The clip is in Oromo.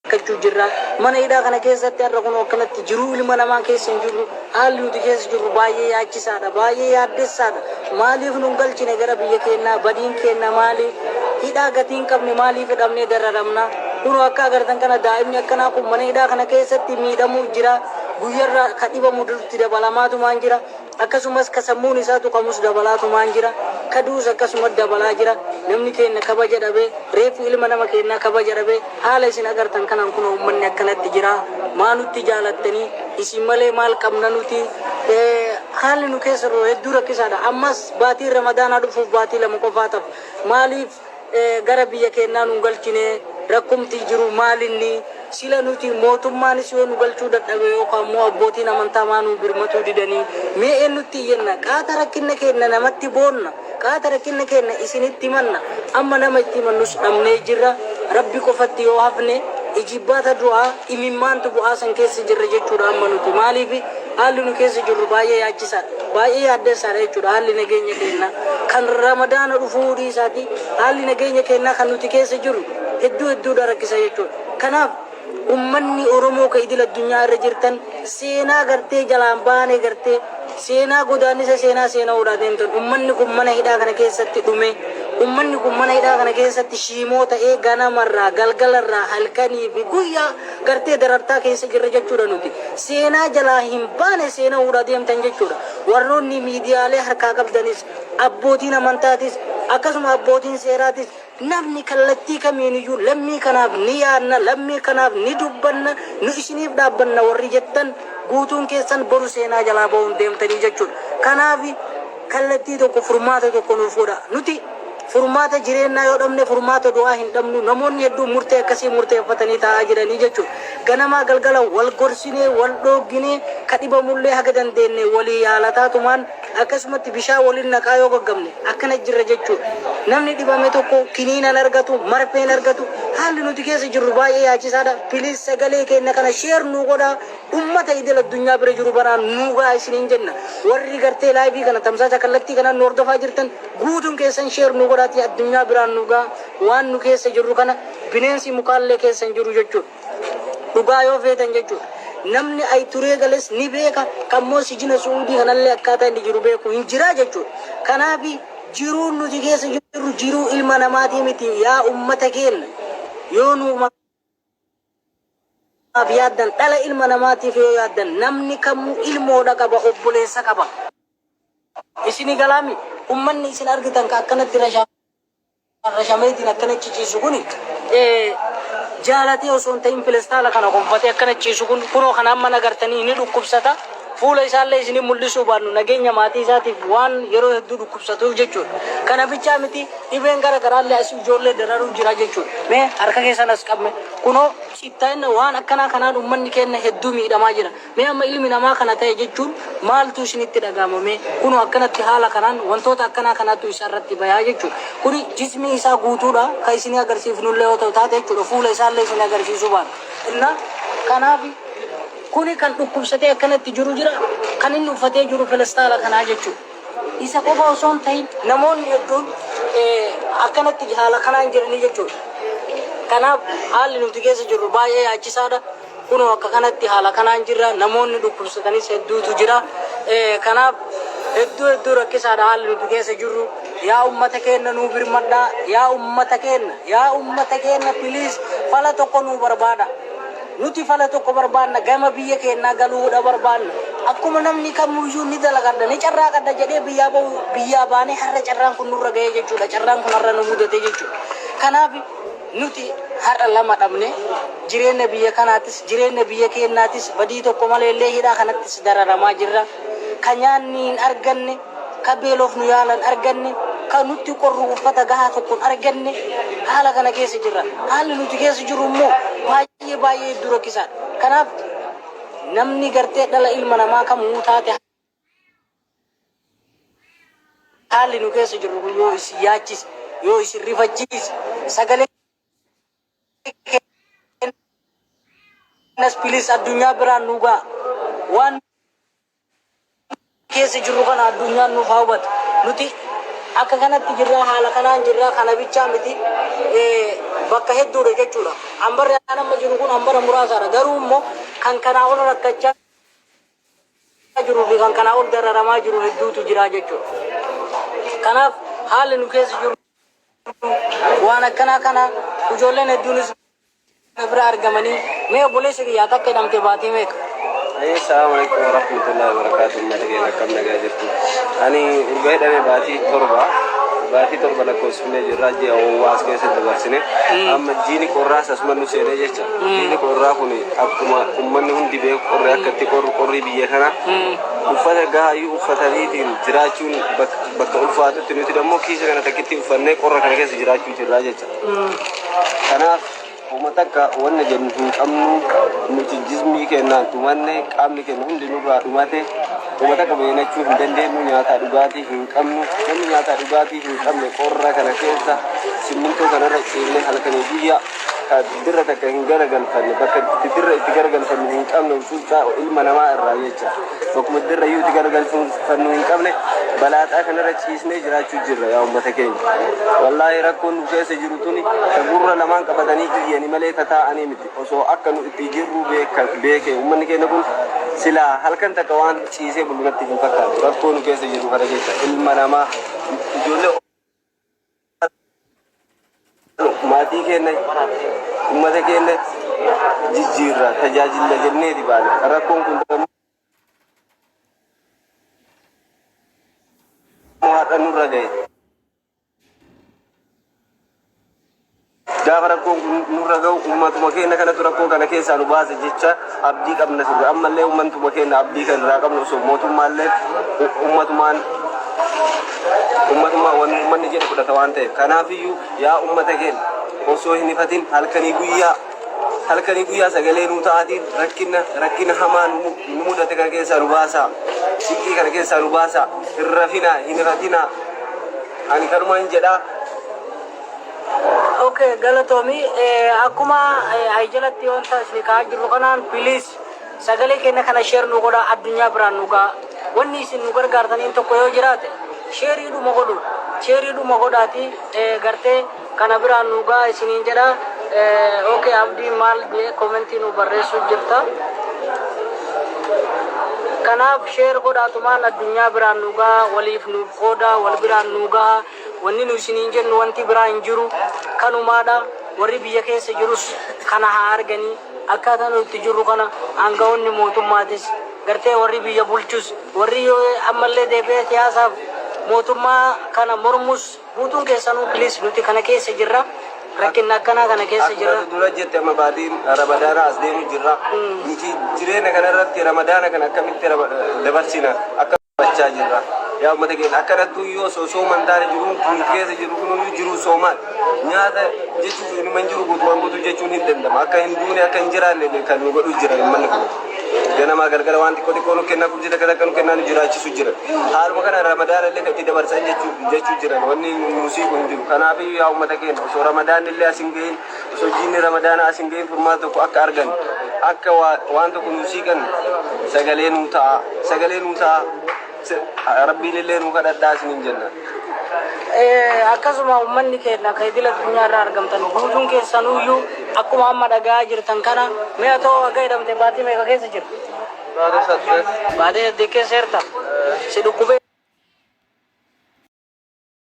Rakkachuu jirra. Mana hidhaa kana keessatti har'a kunoo akkanatti jiruu ilma namaa keessa hin jirru. Haalli nuti keessa jirru baay'ee yaachisaadha. Baay'ee yaaddessaadha. Maaliif nun galchine gara biyya keennaa? Badiin keenna maali? Hidhaa gatii hin qabne maaliif hidhamnee dararamna? Kunoo akka agartan kana daa'imni akkanaa kun mana hidhaa kana keessatti miidhamuu jira. Guyyarraa ka dhibamu itti dabalamaatumaan jira. Akkasumas ka sammuun isaa tuqamus dabalaatumaan jira. Ka du'us akkasuma dabalaa jira. Namni keenna kabaja dhabe, reeffi ilma nama keennaa kabaja dhabe, haala isin agartan kanaan kunoo ummanni akkanatti jira. Maa nutti jaalattanii? Isin malee maal qabna nuti? Haalli nu keessa jirru hedduu rakkisaadha. Ammas baatiin Ramadaanaa dhufuuf baatii 2 qofaa tafa. Maaliif gara biyya keennaa nun galchine? Rakkumti jiru maalinni? Sila nuti mootummaanis yoo nu galchuu dadhabe yookaan immoo abbootiin amantaa maa nuu birmatuu didanii? Mee eennutti iyyanna? Qaata rakkinna keenna namatti boonna. Qaata rakkinna keenna isinitti himanna. Amma nama itti himannus dhabnee jirra. Rabbi qofatti yoo hafne ijibbaata du'aa imimmaantu bu'aa san keessa jirra jechuudha amma nuti. Maaliif haalli nu keessa jirru baay'ee yaachisaadha. Baay'ee yaaddessaadha jechuudha haalli nageenya keennaa. Kan Ramadaana dhufuu dhiisaatii haalli nageenya keennaa kan nuti keessa jirru hedduu hedduudha rakkisa jechuudha. Kanaaf ummanni Oromoo ka idil addunyaa irra jirtan seenaa gartee jalaan baane gartee seenaa godaannisa seenaa seena'uudhaa deemtan. Ummanni kun mana hidhaa kana keessatti dhume. Ummanni kun mana hidhaa kana keessatti shiimoo ta'ee ganamarraa galgalarraa halkanii fi guyyaa gartee darartaa keessa jirra jechuudha nuti. Seenaa jalaa hin baane seena'uudhaa deemtan jechuudha. Warroonni miidiyaalee harkaa qabdanis abbootiin amantaatis akkasuma abbootiin seeraatis Namni kallattii kamiiniyyuu lammii kanaaf ni yaadna, lammii kanaaf ni dubbanna, nu isiniif dhaabbanna warri jettan guutuun keessan boru seenaa jalaa bahuun deemtanii jechuudha. Kanaaf kallattii tokko furmaata tokko nuuf godhaa. Nuti furmaata jireennaa yoo dhabne furmaata du'aa hin dhabnu. Namoonni hedduun murtee akkasii murteeffatanii taa'aa jiranii jechuudha. Ganamaa galgala wal gorsinee, wal dhoogginee, ka dhibamullee haga dandeenne walii yaalataatumaan akkasumatti bishaan waliin naqaa yoo gaggabne akkana jirra jechuudha. Namni dhibame tokko kiniina hin argatu, marfee hin argatu. Haalli nuti keessa jirru baay'ee yaachisaadha. Please sagalee keenya kana share nuu godhaa. Ummata idil addunyaa bira jiru baraan nuu gahaa isiniin jenna. Warri gartee live kana tamsaasa kallattii kanaan nu hordofaa jirtan guutuun keessan share nuu godhaatii addunyaa biraan nuu gahaa. Waan nu keessa jirru kana bineensi mukaallee keessa hin jiru jechuudha. Dhugaa yoo feetan jechuudha. Namni ay turee gales ni beeka, kan immoo sijina Su'uudii kanallee akkaataa inni jiru beeku hin jira jechuudha. Kanaaf jiruun nuti keessa jirru jiruu ilma namaatii miti yaa ummata keenna. Yoo nuumaaf yaaddan dhala ilma namaatiif yoo yaaddan namni kamuu ilmoodha qaba obboleessa qaba. Isini galaami ummanni isin argitan ka akkanatti rashaa rashameetiin akkana ciciisu kuni jaalatee osoo hin ta'in filestaala kana gonfatee akkana ciisu kun kunoo kana amma nagartanii ni dhukkubsata. Fuula isaallee isinii mul'isuu baannu nageenya maatii isaatiif waan yeroo hedduu dhukkubsatuuf jechuudha. Kana bichaa miti dhibeen gara garaallee as ijoollee dararuu jira jechuudha. Mee harka keessan as qabme kunoo cittaa'inna waan akkanaa kanaan uummanni keenya hedduu miidhamaa jira. Mee amma ilmi namaa kana ta'e jechuun maaltu isinitti dhaga'ama mee? Kunoo akkanatti haala kanaan wantoota akkanaa kanaatu isa irratti bayaa jechuudha. Kuni jismii isaa guutuudha ka isinii agarsiifnullee yoo ta'u taate jechuudha. Fuula isaallee isinii agarsiisuu baana. Inna kanaaf kuni kan dhukkubsatee akkanatti jiru jira kan inni uffatee jiru filestaala kanaa jechuudha. Isa qofa osoo hin ta'in namoonni hedduun akkanatti haala kanaan jiranii jechuudha. Kanaaf haalli nuti keessa jirru baay'ee yaachisaadha. Kunoo akka kanatti haala kanaan jirra. Namoonni dhukkubsatanis hedduutu jira. Kanaaf hedduu hedduu rakkisaadha haalli nuti keessa jirru. Yaa ummata keenna nuu birmadhaa. Yaa ummata keenna, yaa ummata keenna please fala tokko nuu barbaada. Nuti fala tokko barbaanna gama biyya keennaa galuudha barbaanna. Akkuma namni kamuyyuu ni dalagadha, ni carraaqadha jedhee biyyaa bahu biyyaa baanee har'a carraan kun nurra gahee jechuudha. Carraan kun har'a nu mudate jechuudha. Kanaaf Nuti har'a lama dhabne, jireenna biyya kanaatis, jireenna biyya keennaatis, badii tokko maleellee hidhaa kanattis dararamaa jirra. Ka nyaanni hin arganne, ka beelofnu yaala hin arganne, ka nutti qorru uffata gahaa tokko hin arganne, haala kana keessa jirra. Haalli nuti keessa jirru immoo baay'ee baay'ee hedduu rakkisaadha. Kanaaf namni gartee dhala ilma namaa kamuu taate Haalli nu keessa jirru kun yoo isin yaachise, yoo isin rifachiise, sagalee keenyas please addunyaa biraan nu ga'a. Waan keessa jirru kana addunyaan nuuf haa hubatu. Nuti akka kanatti jirraa haala kanaan jirraa kana bichaa miti bakka hedduudha jechuudha. Ambarri an amma jiru kun ambara muraasaadha. Garuu immoo kan kanaa ol rakkachaa jiruu fi kan kanaa ol dararamaa jiru hedduutu jira jechuudha. Kanaaf haalli nu keessa jiru waan akkanaa kana ijoolleen hedduunis na bira argamanii mee obboleessa kiyyaa takka hidhamte baatii meeqa? Assalamu alaikum warahmatullahi wabarakatuh. Uummata keenya akkam nagaa jirtu? Ani urga hidhame baatii 7, baatii 7 lakkoofsifnee jirra. Ji'a ho'aa as keessa dabarsine. Amma jiini qorraas asuma nu seenee jecha. Jiini qorraa kun akkuma uummanni hundi beeku qorri akka itti qorru, qorri biyya kana uffata gaayyuu uffataniitiin jiraachuun bakka ulfaatutti, nuti immoo kiisa kana takkitti uffannee qorra kana keessa jiraachuu jirra jecha. Kanaaf uummata akka wanna jennu hin qabnu. Nuti jismii keenyaan dhumanne, qaamni keenya hundi nurraa dhumate. Uummata akka beelachuu hin dandeenyu, nyaataa dhugaatii hin qabnu. Namni nyaataa dhugaatii hin qabne qorra kana keessa simmintoo kanarra ciifnee halkanii guyyaa ka dirra takka hin garagalfanne, bakka itti dirra itti garagalfannu hin qabne, cuuccaa ilma namaa irraa jecha bakkuma dirra iyyuu itti garagalfannu hin qabne, balaaxaa kanarra ciisnee jiraachuu jirra. Yaa uummata keenya, wallaahi rakkoon nu keessa jiru tuni ta gurra lamaan qabatanii iyyani malee tataa'anii miti. Osoo akka nu itti jirru beeke uummanni keenya kun silaa halkan takka waan ciisee bulu natti hin fakkaatu. Rakkoo nu keessa jiru kana jecha ilma namaa, ijoollee, maatii keenya, uummata keenya jijjiirra, tajaajila jenneeti baane. Rakkoon kun immoo har'a nurra gahe. Gaafa rakkoon kun nurra gahu uummatuma keenya kanatu rakkoo kana keessaa nu baase jecha abdii qabna turre. Ammallee uummatuma keenya abdii kan irraa qabnu, osoo mootummaallee uummatumaan uummatuma wanni uummanni jedhu fudhata waan ta'eef. Kanaafiyyuu yaa uummata keenya, osoo hin ifatin halkanii guyyaa, halkanii guyyaa sagalee nuu ta'aatiin rakkina hamaa nu mudate kana keessaa nu baasaa, cinqii kana keessaa nu baasaa. Hin rafinaa, hin ifatinaa, ani kanumaan jedhaa. Okay, galatoomi. Akkuma ay jalatti wanta isin ka'aa jirru kanaan, please sagalee keenya kana share nu godha, addunyaa biraan nu ga'a. Wanni isin nu gargaartaniin tokko yoo jiraate shareiidhuma godhu. Shareiidhuma godhaati gartee kana biraan nu ga'a isiniin jedha. Okay, Abdii maal jee commentii nu barreessuu jirta. Kanaaf share godhaatumaan addunyaa biraan nu ga'a, waliif nuuf qooda, wal biraan nu ga'a. Wanni nu isiniin jennu wanti biraa hin jiru kanumaadha. Warri biyya keessa jirus kana haa arganii, akkaataa nu itti jirru kana. Aangawoonni mootummaatis, gartee warri biyya bulchus, warri yoo ammallee deebi'ee siyaasaaf mootummaa kana mormus, guutuun keessanuu please, nuti kana keessa jirra, rakkinna akkanaa kana keessa Akkuma jirra. dura jette, amma baatiin Ramadaana as deemu jirra. Nuti jireenya kana irratti Ramadaana kana akkamitti dabarsina akka bachaa jirra. Yaa uummata keenya, akkanattuu iyyuu osoo sooman taane jiruun kun keessa jiru kun iyyuu jiruu soomaan nyaata jechuuf inuma hin jiru guutumaan guutuu jechuun hin danda'ama. Akka hin duune, akka hin jiraanne kan nu godhu jira uummanni kun. Ganamaa galgala waan xiqqoo xiqqoo nu kennaa, kubsi takka takka nu kennaa, nu jiraachisu jira. Haaluma kana Ramadaana illee kan itti dabarsan jechuu jiran, wanni nu siiqu hin jiru. Kanaaf yaa uummata keenya, osoo Ramadaan illee as hin gahin, osoo jiinni Ramadaana as hin gahin, furmaata tokko akka argan, akka waan tokko nu siiqan, sagalee nuu ta'a, sagalee nuu ta'a. Rabbiin illee nu kadhadhaa isiniin jenna. Akkasuma uummanni keenya kan idil addunyaa irraa argamtan guutuun keessanuyyuu akkuma amma dhaga'aa jirtan kana, mi'a ta'uu akka hidhamte baatii meeqa keessa jira? Baatii 8 keessa jirta. Si dhukkubee